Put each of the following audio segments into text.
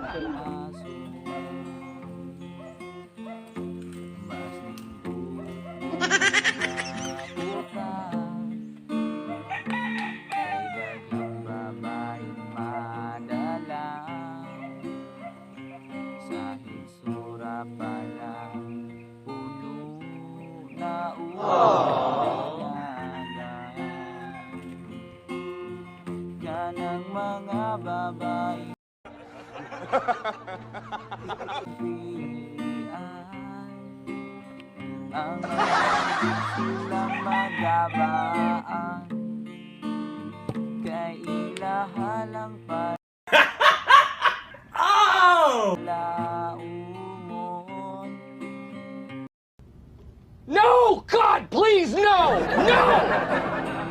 Aso. Mas nindot mga kay daghang babaeng madala sa hitsura pa lang puno na ugaga. Kanang mga babae pilian ang mga silang magabaan kay ilahalang pa laumon. No! God, please, no! No!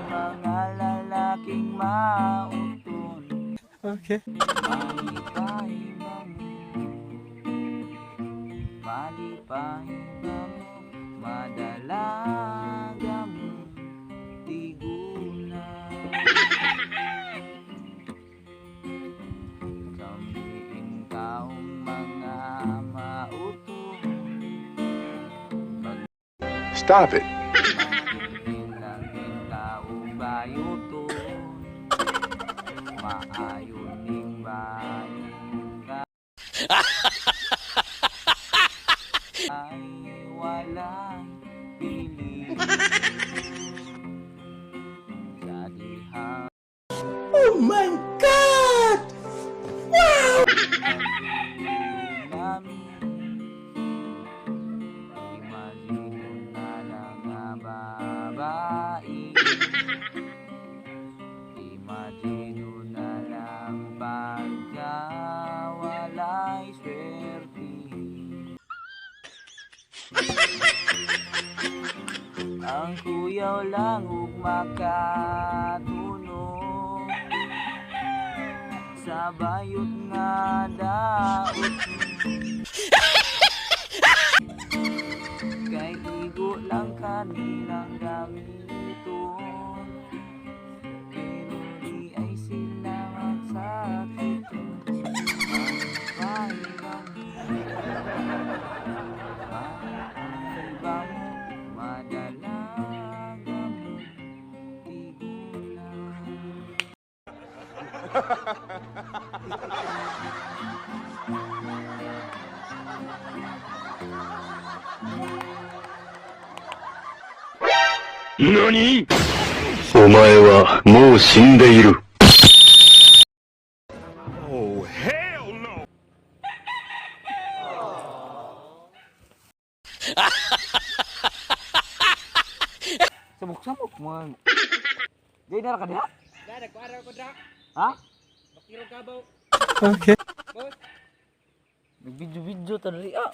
Mga lalaking mauton. Okay. Malipay ba mo? Malipay ba mo? Madalaga mo tiguna. Kamiing taong mga mauton. Stop it. Pagmagiling tao bayuton. Maayo ning bayo ka ay walay pili sa dihang. Oh my God! Namin imagine na lang nga babae. Imagine na lang pagka walay swerte. Ang kuyaw lang ug makatunong sa bayot nga daot kay igo lang kanilang gamiton, pero di ay sila magsakiton. Malipay ba mo? Malipay ba mo? Madalaga mo tigulang. 何お前はもう死んでいる。 Oh, hell no! Samok-samok man. Di na ra ka diha? Ha? Okay. Nag-video-video ta diri ah.